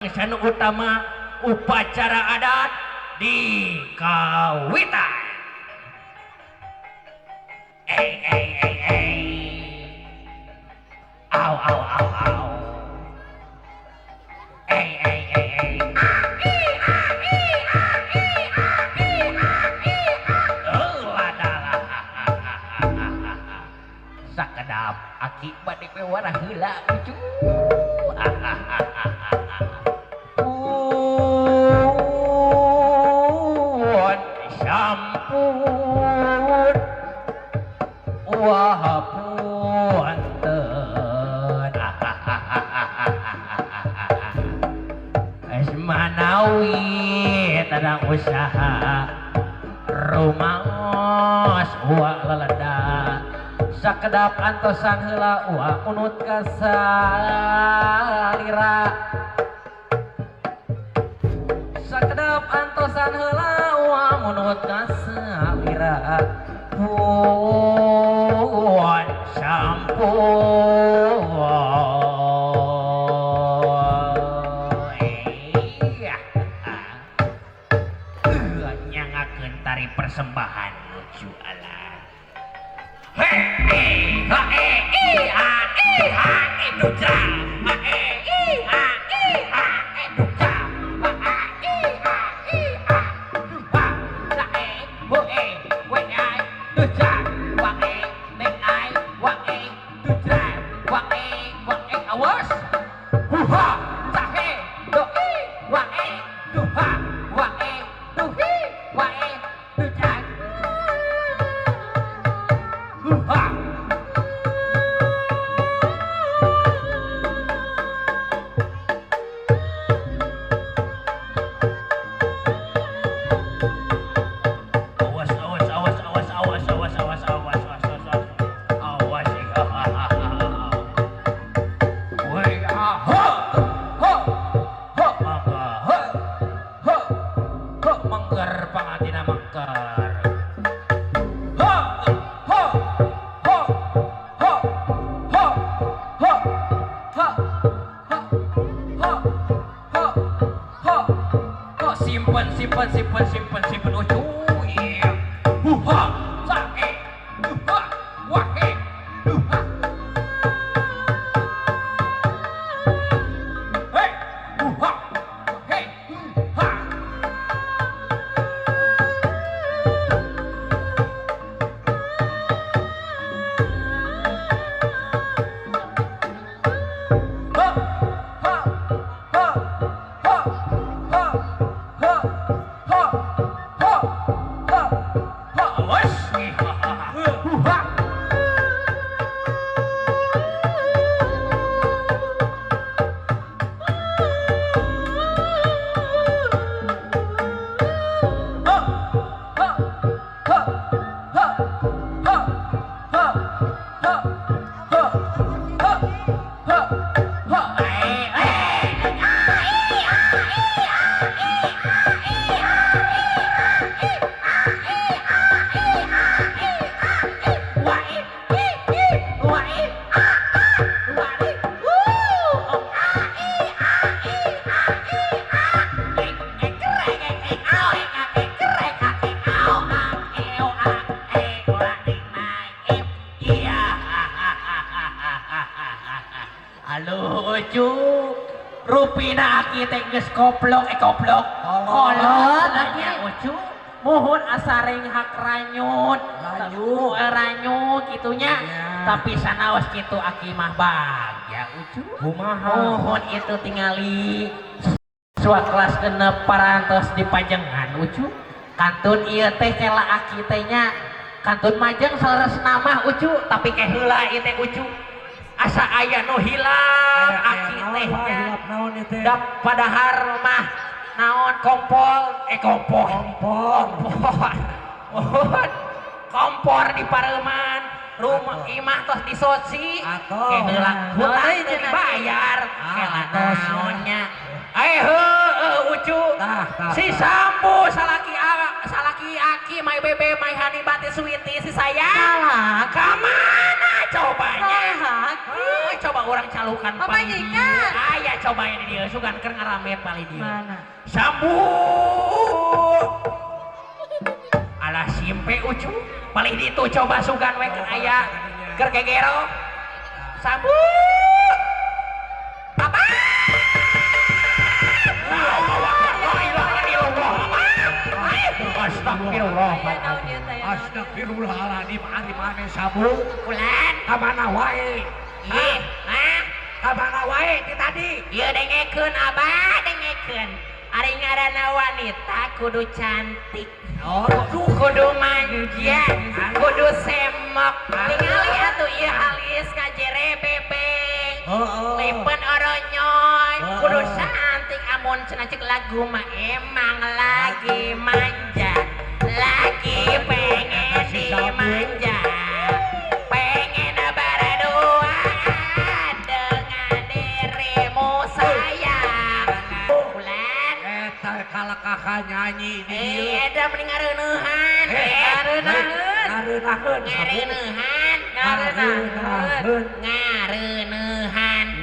Sanu utama upacara adat di Kawitan. Eh eh eh eh. Au au au au. Eh eh eh eh. Ah, i, ah, i, ah, i, ah, i, ah, i, ah. Oh, adalah. Sakedap aki bade warah heula lucu. Pun sampun wah punten manawi tadang usaha rumaos uwa leleda sakedap antosan heula uwa unut ka salira sakedap antosan heula uwa munut ka salira pun sampun iya nyangakeun tari persembahan lucu ala he e ha e i a i ha e duja ha e i a i ha e duja ha a i a i a du ha sa e ho e we ai duja wa e me ai wa e duja wa e awas hu ha sa he do i wa e du ha wa e du hi wa e duja hu ha. Awas, awas, awas, awas, awas, awas, awas, awas, awas, awas, awas, woi, ah, ho, ho, ho, mangga, ho, ho, ho, manggar pangatina manggar. Ho, ho, ho, ho, ho, ho, ho, ho, ho, ho, ho, ho, simpen, simpen, simpen, simpen, simpen, ucu, iya. Huha, sa, e, huha, wa, e, huha. Hei, huha, hei, huha. Ha, ha, ha, ha, ha, ha, ha, ha, ha, ha, awas. Huha. Ha, ha, ha, ha, ha, ha, ha, ha, ha, ha, ha. Eh, eh, ah, i, ah, i, ah, i, ah, i, ah, i, ah, i, ah, i, ah, i, ah, i, wa, i, i, i, wa, i, ah, ah, wa, i, wuh, oh, ah, i, ah, i, ah, i, ah, e, e, krek, e, e, au, e, a, e, krek, a, e, au, a, e, o, a, e, o, a, e, ma, e, iya. Halo, ucu. Rupina aki teh geus koplok, eh koplok. Kolot Aki. nya ucu. Muhun asaring hak ranyut. Ranyut. Ranyut kitunya. Iya. Tapi sanaos kitu aki mah bagya ucu. Kumaha? Muhun itu tingali sua kelas genep parantos di pajengan ucu. Kantun ieu teh kela aki teh nya. Kantun majeng saleresna mah ucu, tapi ke heula ieu teh ucu. Asa aya nu hilap aki teh nya. Hilap naon ieu teh? Dap padahal mah naon kompol eh kompor Kompor. kompor mohon kompor di pareuman rumah imah tos disosi Atuh. ke heula hutang Deui teu cenah. dibayar Ah, kela atos, ya. naonnya eh heueuh ucu Tah, tah, si tah. Sambu salaki salaki aki my bebe my honey bati sweetie si sayang Salah. kamana Cobanya. Saha? Coba orang calukan Pamajikan. Aya coba ini dia sugan keur ngaramet palih dieu. Mana? Sambu. Alah simpe ucu. Palih ditu coba sugan we keur aya keur gegero. Sambu. Papa. Astagfirullah. Astagfirullahaladzim, ari maneh Sabu. Kulan. Ka mana wae? Ih, hah? Ka mana wae ti tadi? Ieu dengekeun abah, dengekeun. Ari ngaranna wanita kudu cantik. Oh, kudu manja, kudu semok. Tingali atuh ieu halis ngajere bebeng. Heeh. Lipen oronyoy, kudu cantik amun cenah cek lagu mah emang lagi manja. Lagi pengen dimanja. Pengen berduaan dengan dirimu sayang. Bulan. Eta kalakaka nyanyi di dieu. Eta mending ngareuneuhan. Ngareuneuhan. Ngareuneuhan. Ngareuneuhan. Ngareuneuhan.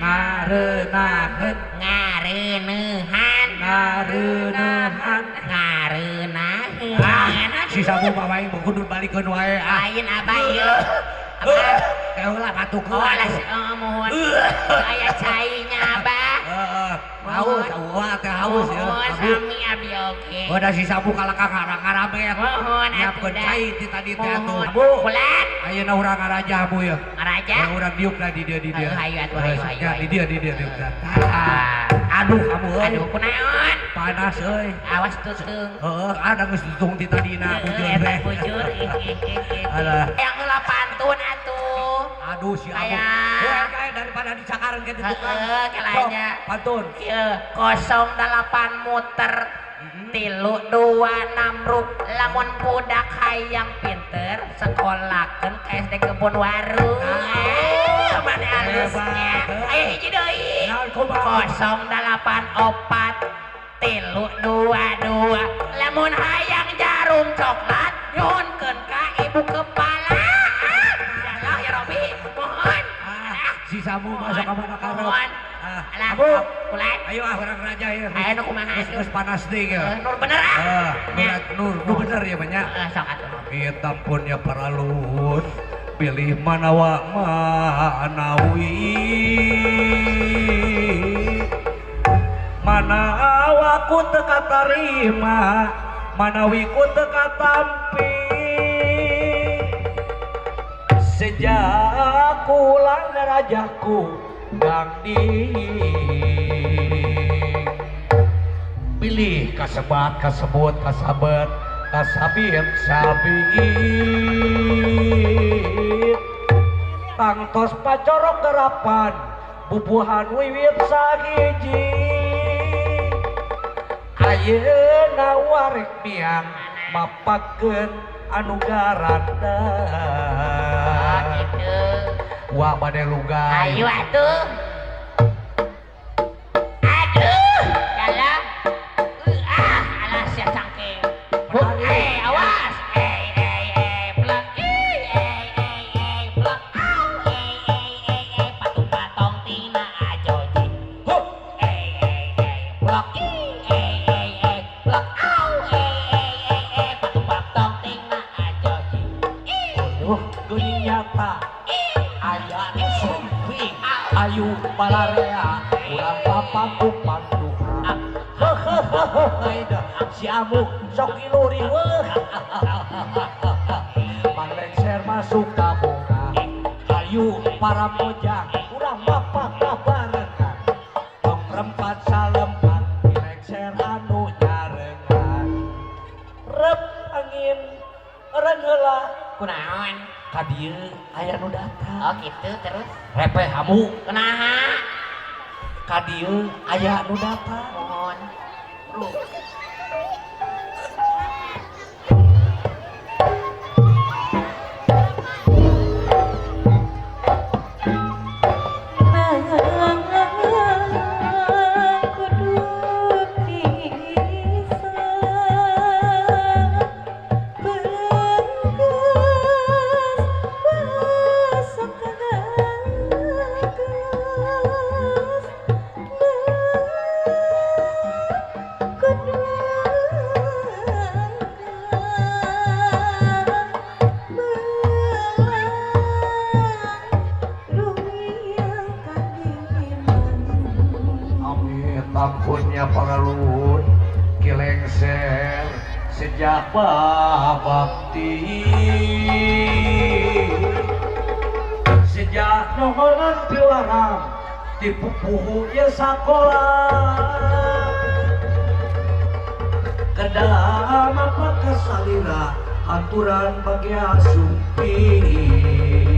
Ngareuneuhan. Ngareuneuhan. Ngareuneuhan. Ngareuneuhan. Ngareuneuhan. Ah, si Sabu mah wae kudu balikeun wae ah. Lain abah ieu. Abah. Heula batuk Oh, alas mohon. Aya cainya abah. Heeh. Haus, wah teh haus ya. Mohon sami abdi oge. Oh, da si Sabu kalakah ngarang-ngaramet. Mohon nyiapkeun cai ti tadi teh atuh. Bu, bulan. Ayeuna urang ngaraja Bu ya. Ngaraja? Ya urang diukna di dieu di dieu. Hayu atuh hayu hayu. Ya di dieu di dieu diukna. Aduh kamu euy. Aduh kunaon? Panas euy. Awas tutung. Heeh, ada geus tutung ti tadina bujur teh. Bujur. Alah. Yang heula pantun atuh. Aduh si Abu. Heuh daripada dicakareun ke tukang. Heeh, kelanya. Pantun. Kieu 08 muter 3 2 6 ruk lamun budak hayang pinter sekolakeun ka SD Kebon Waru. Mana alusnya. Aya hiji deui. 08 4 3 2 2 lamun hayang jarum coklat nyuhunkeun ka ibu kepala. Ya Allah ya Robi, mohon. Si Sabu masuk ka mana karep. Mohon. Ah, Abu, kulan. Ayo ah urang raja ya. Ayo nu kumaha atuh. Geus panas deui ya. Nur bener ah. Heeh, nur bener ya banyak. Heeh, sok atuh. Amit ampun ya para luhur, pilih manawa manawi. Manawa ku teu katarima, manawi ku teu katampi. Sejak ulang rajaku gangdi pilih kasebat kasebut kasabet kasabit sabit tangtos pacorok gerapan bubuhan wiwit sahiji ayeuna warek miang mapakeun anu garanda. Wah bade lugai. Ayo atuh. Aduh, dalam. Ah, alas sia cangking. Eh, awas. Eh, eh, eh, plek. Eh, eh, eh, plek. Au, eh, eh, eh, eh, patung-patong tina ajoji. Hup. Eh, eh, eh, plek. Eh, eh, eh, plek. Au, eh, eh, eh, eh, patung-patong tina ajoji. Aduh, geuning nyata. Aya nu sumping, ayu balarea, urang bapaku panduha. Heuheuheuh, si Amu sok iluriweuh. Manglengser masuk ka bunga, hayu para mojang, urang bapak kabarengan. Tong rempat salempat, dilengser anu nyarengan. Rep angin, eureun heula. Kunaon? Ka dieu aya nu datang. Oh gitu terus. Repeh hamu. Kunaha? Ka dieu aya nu datang. Mohon. Kudu Pangkunnya para luhur Ki Lengser sejak babakti sejak nohonan piwarang ti pupuhu ieu sakola kedah mapaka salira aturan bagia sumping.